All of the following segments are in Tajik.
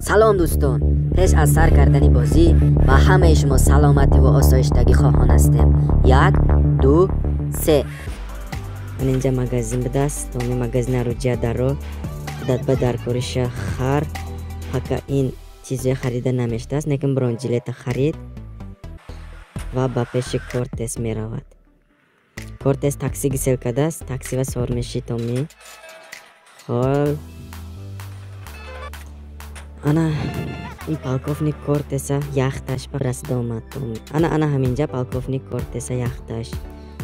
Салом дӯстон, пеш аз сар кардани бозӣ ба ҳамаи шумо саломатӣ ва осоиштагӣ хоҳон ҳастем. 1, 2, 3. Ман инҷа магазин будааст, томи магазина рӯҷия даро худат ба даркориша хар. Пока ин чизе харида намештааст, лекин бронежилета харид ва ба пеши Кортес меравад. Кортес такси гисел кардааст, такси ва сор меши томи. Ҳол ана ин полковник Кортеса яхташ ба расида омад Томи. Ана ана ҳаминҷа полковник Кортеса яхташ.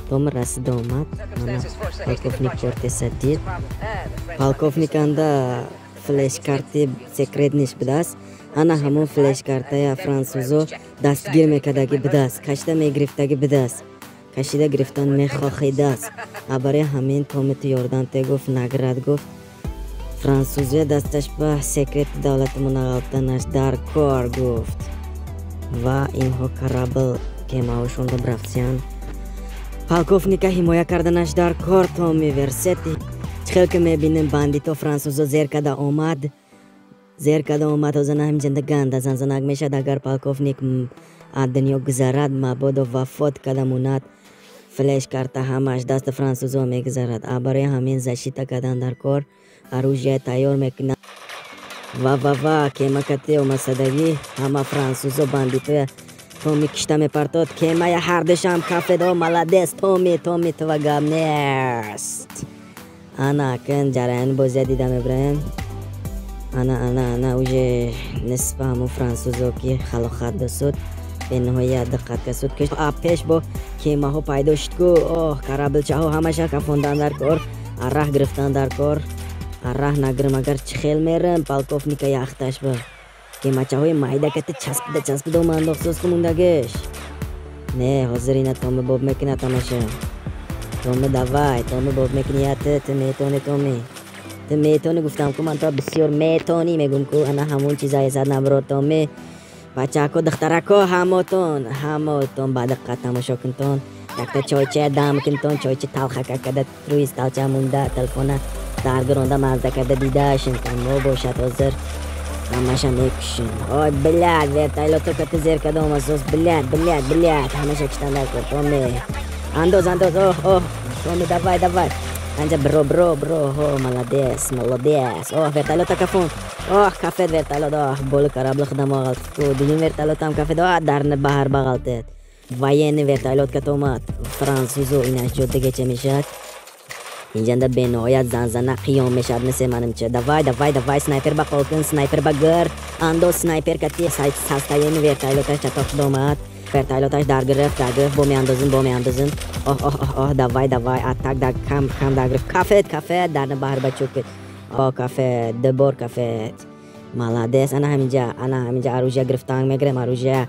Томи расида омад. Ана полковник Кортеса дид. Полковник анда флешкарти секретныйш будааст. Ана ҳамон флешкартая франсузо дастгир мекардагӣ будааст, кашида мегирифтагӣ будааст, кашида гирифтан мехохидааст. А барои ҳамин Томи ту ёрдам те гуфт, наград гуфт. Франсузия дасташ ба секрети давлати мунағалтанаш дар кор гуфт. Ва инҳо корабль кемаҳошонро рафтиянд. Полковника ҳимоя карданаш дар кор Томи Версети. Чӣ хел ки мебинем, бандито франсузо зер карда омад. Зер карда омад, ҳозир ҳаминҷанда ганда занзанак мешавад. Агар полковник аз дунё гузарад, мабодо вафот карда монад, флешкарта ҳамаш дасти франсузо мегузарад. А барои ҳамин защита кардан дар кор, оружие тайёр мекунад. Ва ва ва кемакати омадсадагӣ ҳама франсузо бандитоя Томи кишта мепартод. Кемая ҳардушам кафедо. Молодец Томи, Томи тува гап нест. Ана акн ҷараёни бозия дида мебароем. Ана ана ана уже нисфа ҳамон франсузо ки халохат досуд, бениҳоят диққат касуд, ки пеш бо кемаҳо пайдо шуд ку. Оҳ, кораблчаҳо ҳамаша кафондан дар кор, арраҳ гирифтан дар кор. Арраҳ нагирам агар чӣ хел мерам полковника яхташ ба. Кемачаҳои майда кати часпида часпида омандохсоз ку мондагиш. Не, ҳозир ина Томи боб мекунад ҳамаша. Томи давай, Томи боб мекуни, я ту, ту метони Томи. Ту метони гуфтам ку, ман то бисёр метони мегум ку, ана ҳамон чиза ҳесад наброр Томи. Бачако, духтарако, ҳамотон, ҳамотон ба диққат тамошо кунтон. Якта чойча дам кунтон, чойча талхака када рӯи столча монда, телефона даргиронда мазда карда дидаашинтон. Мо бошад ҳозир ҳамаша мекушем. Ой, блядь, вертолёто кати зер карда омадсоз, блядь, блядь, блядь, ҳамаша киштан дар кор. Томи, андоз, андоз, оҳ, оҳ, Томи, давай, давай. Анҷа бро, бро, бро, ҳо, молодец, молодец. Оҳ, вертолёта кафон. Оҳ, кафед вертолёт, оҳ, боли корабли худам оғалтид ку. Дуюм вертолётам кафед, оҳ, дар баҳр бағалтид. Военный вертолёт кат омад. Франсузо инаш ҷо дига ча мешавад? Инҷанда бениҳоят занзана қиём мешавад, мисли манимча. Давай, давай, давай, снайпер ба қол кун, снайпер ба гир. Андоз снайпер кати состояние вертолёташ чатоқ шуда омад. Вертолёташ дар гирифт, дар гирифт, бо меандозим, бо меандозим. Оҳ, оҳ, оҳ, оҳ, давай, давай, атак дар кам, кам дар гирифт. Кафед, кафед, дар баҳр ба чӯкид. О, кафед, ду бор кафед. Молодец, ана ҳаминҷа, ана ҳаминҷа оружие гирифтан мегирем, оружие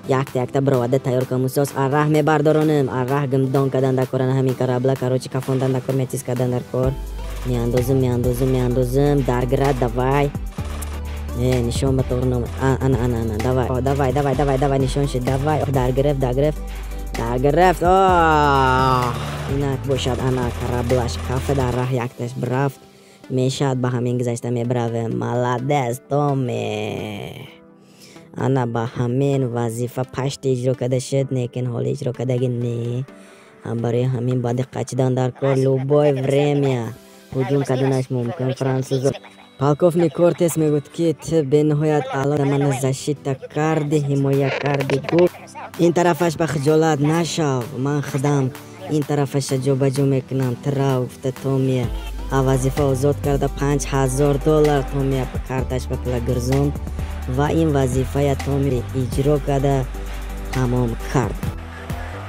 якта якта бироварда тайёр кунмусоз. Арраҳ мебардоронем, арраҳ гимдон кардан дар кор, ана ҳамин корабла, короче, кафондан дар кор, метиз кардан дар кор. Меандозим, меандозим, меандозим, даргирад, давай. Не, нишон ба тоғри номад. Ана, ана, ана, давай, о, давай, давай, давай, давай, нишон шуд, давай, даргирифт, даргирифт, даргирифт. Оҳ, инак бошад, ана кораблаш кафе дар раҳ якташ бирафт. Мешавад ба ҳамин гузашта мебиравем. Молодец Томи. Ана ба ҳамин вазифа пашти иҷро карда шуд, лекин ҳоли иҷро кардагӣ не. Барои ҳамин ба диққат шудан дар кор, любое время ҳуҷум карданаш мумкин франсузо. Полковник Кортес мегӯяд, ки ту бениҳоят аъло мана защита карди, ҳимоя карди гуфт. Ин тарафаш ба хиҷолат нашав, ман худам ин тарафаша ҷобаҷо мекунам. Ту рав, гуфта Томия. А вазифа озод карда $5000 Томия ба карташ ба пула гирзонд ва ин вазифая Томи иҷро карда тамом кард.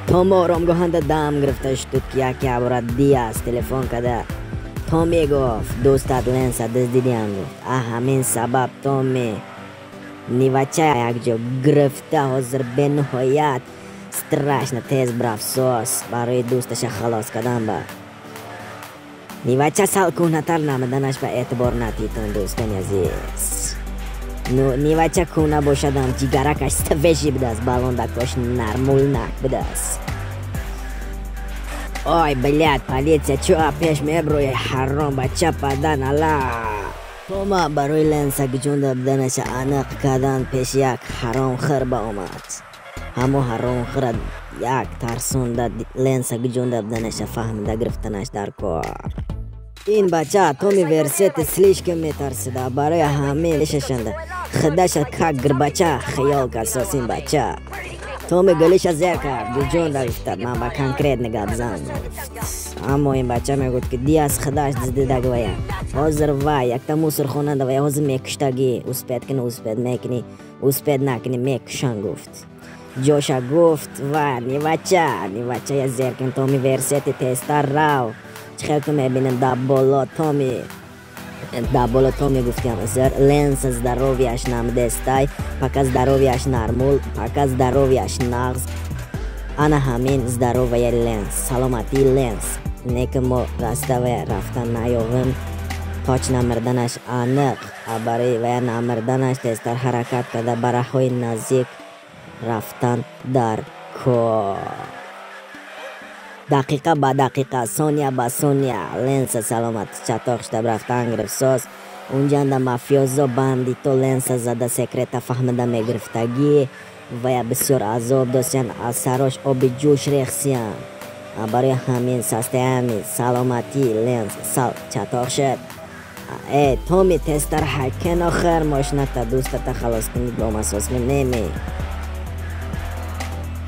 Томи оромгоҳанда дам гирифта шуд, ки яке абора Диас телефон карда. Томи гуфт, дӯстат Ленса дуздидиам гуфт. А ҳамин сабаб Томи нивача якҷо гирифта ҳозир бениҳоят страшно тез брафсос барои дӯсташа халос кардан ба. Нивача сал кӯҳнатар намуданаш ба эътибор натитон, дӯстони азиз. Ну, нивача кӯҳна бошадам, ҷигаракаш свежий будааст, балондакош нармулнак будааст. Ой, блядь, полиция чӯ пеш меброяй, ҳаром бача падан ала. Тома барои Ленса гиҷонда буданаша аниқ кардан пеш як ҳаромхӯр ба омад. Ҳамо ҳаромхӯра як тарсонда Ленса гиҷонда буданаша фаҳмида гирифтанаш дар кор. Ин бача Томи Версети слишком метарсида, барои ҳамин шашанда худаша как гирбача хиёл кард ин бача. Томи гулиша зер кард, гиҷонда гуфтад, ман ба конкретно гап зан. Аммо ин бача мегуфт, ки Диас худаш диздидаг вая. Ҳозир вай якта мусорхонада вая ҳозир мекуштагӣ, успеть кини успеть мекунӣ, успеть накунӣ мекушан гуфт. Ҷоша гуфт ва нивача, нивача я зер кин Томи Версети тезтар рав. Чӣ хел ки мебинем дар боло Томи, дар боло Томи гуфтям зер Ленса здоровья ш намдестай, пока здоровья ш нормул, пока здоровья ш нағз. Ана ҳамин здоровая Ленс, саломатии Ленс. Не ки мо раста вая рафтан наёвем, точно мирданаш аниқ, а барои вая намирданаш тезтар ҳаракат карда ба раҳҳои наздик рафтан дар кор. Дақиқа ба дақиқа, сония ба сония Ленса саломат чатоқ шуда рафтан гирифтсоз. Унҷанда мафиозо, бандито Ленса зада секрета фаҳмида мегирифтагӣ, вая бисёр азоб достиян, аз сарош оби ҷӯш рехсиян. Барои ҳамин состояние саломатии Ленс сал чатоқ шуд. Э Томи, тезтар ҳайкен, охир мошината дӯстата халос кунӣ бомасосми неме.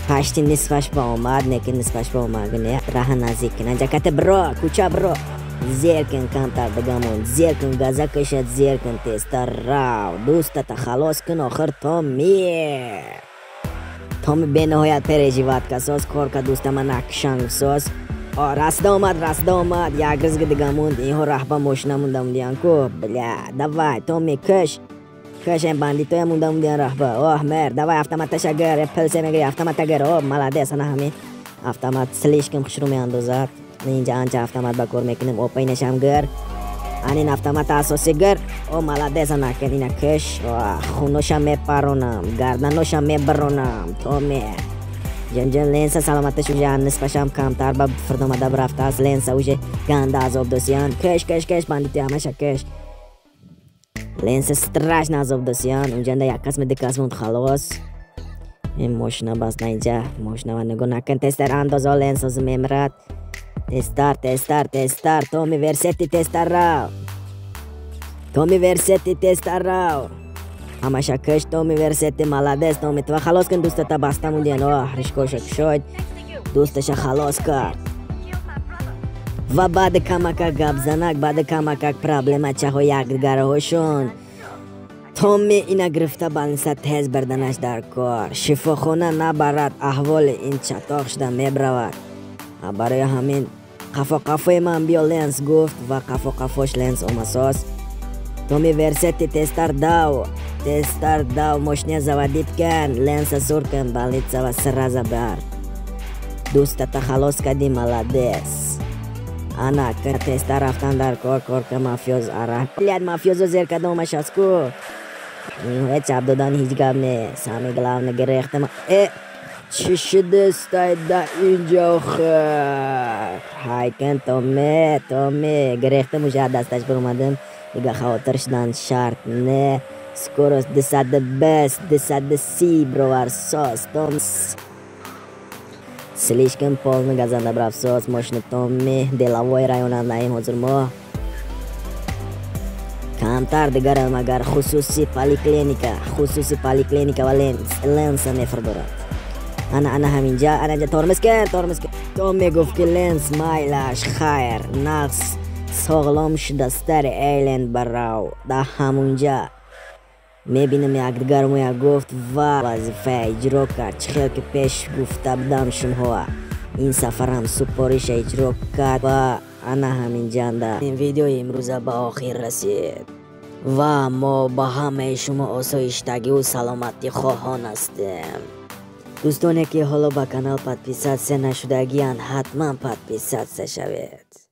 Пашти нисфаш ба омад, неки нисфаш ба омад, не раҳа наздик кин. Анҷакате бро, кӯча бро. Зер кин, камтар дигамон, зер кин, газа кашад, зер кин, тезтар рав. Дӯстата халос кун, охир Томи. Томи бениҳоят переживать касоз, кор ка дӯстама накушан гуфтсоз. Расида омад, расида омад, як ризги дига монд, инҳо раҳба мошина монда мудиян ку. Бля, давай, Томи, кӯш. Кӯш, ин бандитоя монда мудиян раҳба. Оҳ, мер, давай автоматаша гир, пилсе мегири, автомата гир. О, молодец, ана ҳамин. Автомат слишком хушрӯ меандозад. Инҷа анча автомат ба кор мекунем, опа инашам гир. Анин автомата асосӣ гир. О, молодец, ана кун, ина кӯш. Хуноша мепаронам, гарданоша мебаронам. Томи. Ҷанҷан Ленса саломаташ уже нисфашам камтар ба фурдомада рафтааст. Ленса уже ганда азоб досиян. Кӯш, кӯш, кӯш, бандити ҳамаша кӯш. Ленса страшно азоб досиян. Унҷанда як кас ду кас монд, халос. Ин мошина бас на инҷа, мошинава нигоҳ накун, тезтар андозо, Ленс ҳозир мемирад. Тезтар, тезтар, тезтар, Томи Версети тезтар рав. Томи Версети тезтар рав. Ҳамаша кӯш, Томи Версети, молодец, Томи, тва халос кун дӯстата, баста мундиян. Оҳ, ришкоша кушоид, дӯсташа халос кард. Ва баъди камакак гапзанак, баъди камакак проблемачаҳо якдигарҳошон, Томи ина гирифта больница тез бурданаш дар кор. Шифохона набарад, аҳволи ин чатоқ шуда мебравад. Барои ҳамин қафо қафои ман биё, Ленс гуфт, ва қафо қафош Ленс омасоз. Томи Версети тезтар дав, тезтар дав, мошина заводить кун, Ленса сур кун, больница ва сразу бар. Дӯстата халос кардӣ, молодец. Ана тезтар рафтан дар кор, кор ка мафиоз ара. Блядь, мафиозо зер карда омашаст ку. Ҳеҷ чап додан ҳеҷ гап нест. Самое главное гирехтам. Э, чӣ шудастай да инҷо охир? Ҳайкан Томе, Томе, гирехтам уже аз дасташ баромадам. Дига хавотир шудан шарт не. Скорость 220, 230 бровар сос, Том. Слишком полный газанда брафсоз, мошина Томи, деловой района наим ҳозир мо. Камтар дигарам агар хусуси поликлиника, хусуси поликлиника ва Ленса мефурдорад. Ана ана ҳаминҷа, ана инҷа тормоз кун, тормоз кун. Том мегуфт, ки Ленс майлаш, хайр, нағз соғлом шуда Стари Эйлен барав. Дар ҳамунҷа мебинам якдигар моя гуфт ва вазифа иҷро кард. Чӣ хел ки пеш гуфта будам шумоҳо, ин сафарам супориша иҷро кард ва ана ҳаминҷанда ин видеои имрӯза ба охир расид ва мо ба ҳамаи шумо осоиштагиву саломатӣ хоҳон ҳастем. Дӯстоне, ки ҳоло ба канал подписаться нашудагиянд, ҳатман подписаться шавед.